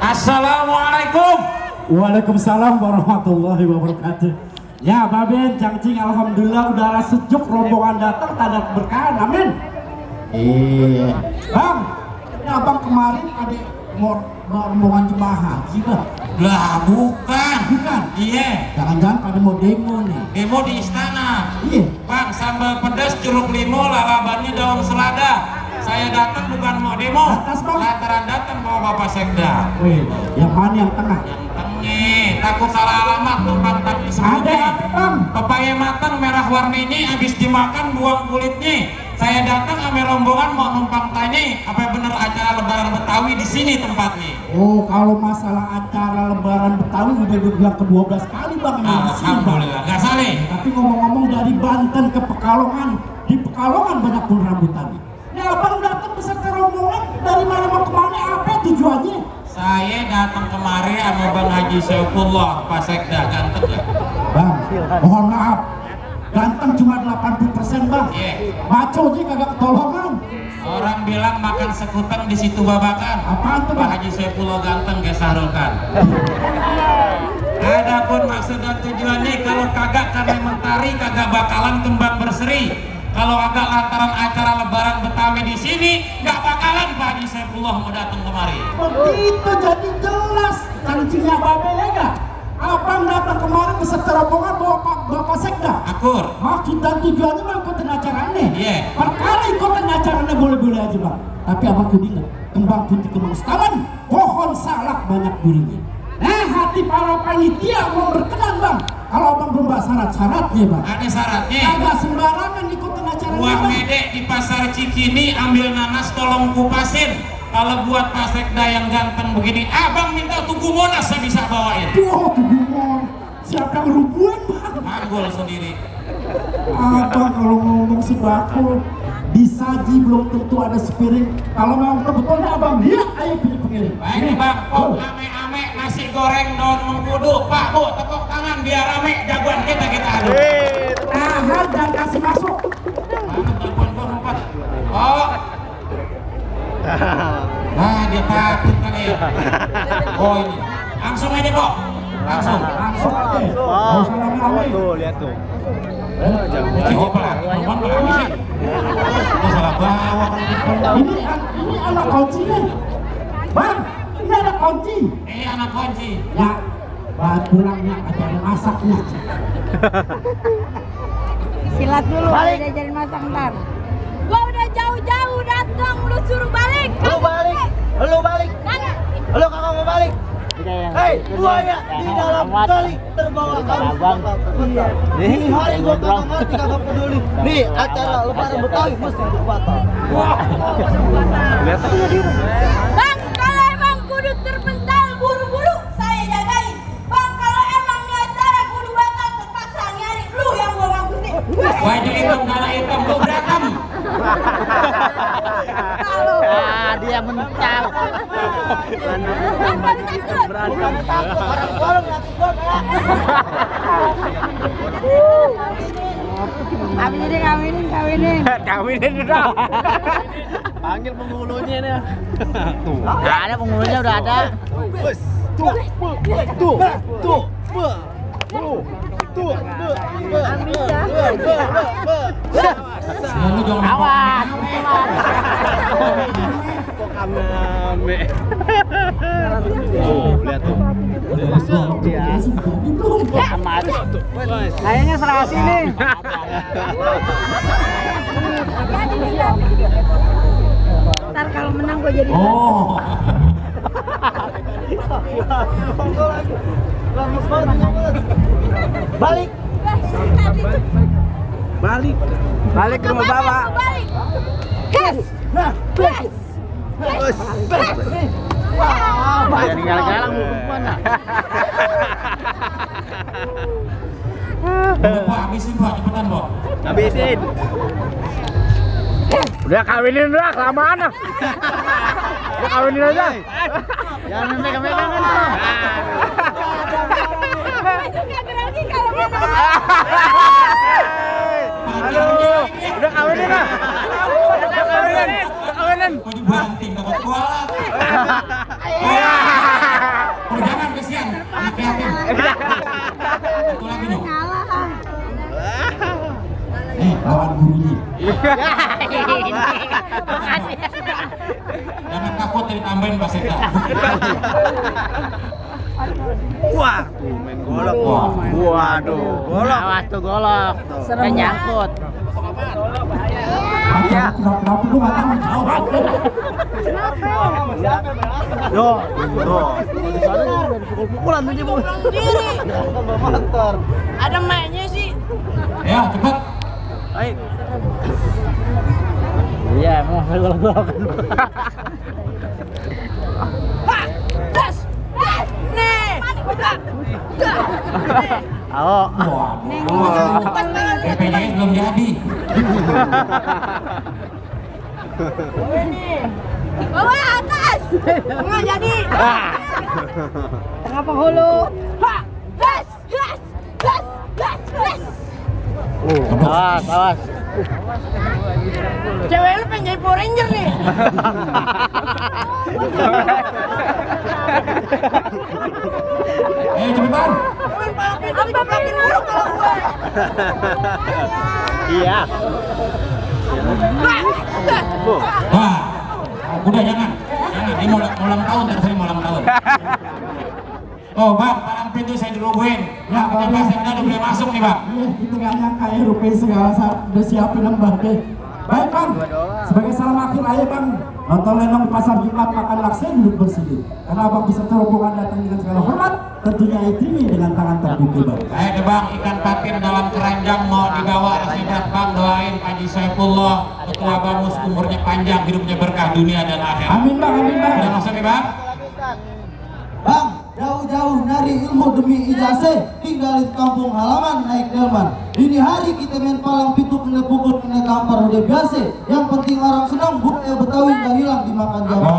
Assalamualaikum. Waalaikumsalam warahmatullahi wabarakatuh. Ya Baben, Cangcing, alhamdulillah udara sejuk, rombongan datang tanda keberkahan, amin. Bang, ini abang kemarin ada rombongan jemaah haji bang. Lah bukan. Iya. Jangan-jangan pada mau demo nih. Demo di istana. Iya. Bang, sambal pedas, jeruk limau, lalabannya daun selada. Saya datang bukan mau demo. Atas bang. Lantaran datang bawa Bapak Sekda. Wih, yang mana yang tengah? Yang tengah. Takut salah alamat numpang tapi Ada sebutnya. apa bang? Pepaya matang merah warninya habis dimakan buang kulitnya. Saya datang ame rombongan mau numpang tanya apa bener acara lebaran Betawi di sini tempatnya. Oh, kalau masalah acara lebaran Betawi udah dibilang ke-12 kali bang. Alhamdulillah, nggak salah. Tapi ngomong-ngomong dari Banten ke Pekalongan, di Pekalongan banyak pun rambutan. Ini abang datang beserta rombongan dari mana mau kemana, apa tujuannya? Saya datang kemari sama Bang Haji Saifullah, Pak Sekda, ganteng gak? Bang, mohon maaf, ganteng cuma 80% bang. Iya. Maco aja kagak ketolongan. Orang bilang makan sekutang di situ babakan. Apaan tuh Pak bang? Haji Saifullah ganteng gak sahrulkan. Adapun maksud dan tujuannya kalau kagak karena mentari kagak bakalan kembang berseri. Kalau agak lantaran acara lebaran Betawi di sini nggak bakalan Pak Haji Saifullah mau datang kemari. Begitu jadi jelas cangcingnya Babe ya gak? Abang datang kemarin beserta rombongan bawa Bapak Sekda. Akur. Maksud dan tujuannya mau ikutin acaranya. Iya. Perkara ikutin acaranya boleh-boleh aja bang. Tapi abang kudu ingat, kembang putih kembang setaman, pohon salak banyak durinya. Nah hati para panitia mau berkenan bang. Kalau abang belum bahas syarat-syaratnya bang. Ada syaratnya. Agak sembarangan ikutin acaranya Buah bang. medek di pasar Cikini ambil nanas tolong kupasin. Kalau buat Pak Sekda yang ganteng begini, abang minta tugu monas saya bisa bawain. Wah tuh siapa yang rubuhin bang? Manggul sendiri. Abang kalau ngomong sembako disaji belum tentu ada sepiring. Kalau memang sebetulnya abang lihat ayo pilih pengirim. Baik bang, kok ame-ame nasi goreng daun mengkudu. Pak Bu, tepuk tangan biar rame jagoan kita adu. Tahan dan kasih masuk. Mana telepon gua empat. Oh. Nah dia takut kan ya. Oh ini. Langsung aja kok. Langsung. Langsung aja. Nggak usah lama-lama. Tuh, lihat tuh. Coba pelan. Ngomong pelan sih. Gua salah bawa kalau gitu. Ini anak kunci nih. Bang, ini anak kunci. Anak kunci. Ya, bahan pulangnya ada yang masaknya. Silat dulu, udah jadi masak ntar. Gua udah jauh-jauh datang, lu suruh balik. Lu balik. Lu balik. Lu kagak mau balik. Hei, buaya di dalam kali terbawa arus. Ini hari gua kagak ngerti kagak peduli. Nih acara lebaran Betawi mesti batal. Lihat aja. Bang, kalau emang kudu terpental buru-buru, saya jagain. Bang, kalau emang ini acara kudu batal, terpaksa nyari lu yang gua bagusin. Baju hitam, kala hitam, lu berantem. Dia mental. Kawinin udah. Panggil penghulunya nih. Tuh. Nah, ada penghulunya udah ada. Lu jangan Awas. Lihat tuh. Amat. Kayaknya serasi nih. Ntar kalau menang gua jadi Oh. Balik. Balik. Balik ke rumah bapak. Balik. Gas. Gas. Wah, banyak galang-galang mana? Pak, habisin Pak, cepetan Pak. Habisin. Udah kawinin udah, kelamaan ah. Udah kawinin aja. Jangan megang-megang kan. Besok kagak lagi kalau menang. Aduh, udah kawinin ah. Udah kawinin. Kau dibanting dapat kualat. Jangan takut ditambahin Pak Seta. Wah, tuh main golok. Wah. Waduh, golok. Awas tuh golok. Kan nyangkut. Kenapa lu nggak tahu jawab? Yo, tuh. Di sana pukul-pukulan tuh Jibu. Diri. Motor. Ada mainnya sih. Ya, cepat. Baik. Iya, emang golok-golokan. Gas. Gas. Nih. Ayo. Pas banget. PPJS belum jadi. Bawa atas. Enggak jadi. Tengah penghulu. Ha. Gas. Gas. Gas. Gas. Gas. Awas, awas. Cewek lu pengen jadi Power Ranger nih. Cepetan. Apa makin buruk kalau gue? Iya. Wah, udah jangan. Ini mau ulang tahun, terus saya mau ulang tahun. Oh bang, palang pintu saya dirubuhin. Ya, katanya saya udah boleh masuk nih bang. Itu nggak nyangka ya rupiah segala saat udah siapin lembah deh. Baik bang, sebagai salam akhir aja bang, nonton lenong di pasar Jumat makan laksa duduk bersih. Karena abang bisa rombongan datang dengan segala hormat, tentunya ini dengan tangan terbuka bang. Ayo deh bang, ikan patin dalam keranjang mau dibawa Rasidat bang, doain Haji Saifullah, ketua Bamus umurnya panjang, hidupnya berkah dunia dan akhirat. Amin bang, amin bang. Udah masuk nih bang? Bang, jauh-jauh nyari ilmu demi ijazah, tinggalin kampung halaman naik delman. Ini hari kita main palang pintu kena pukul kena gampar udah biasa. Yang penting orang senang, budaya Betawi gak hilang dimakan jaman.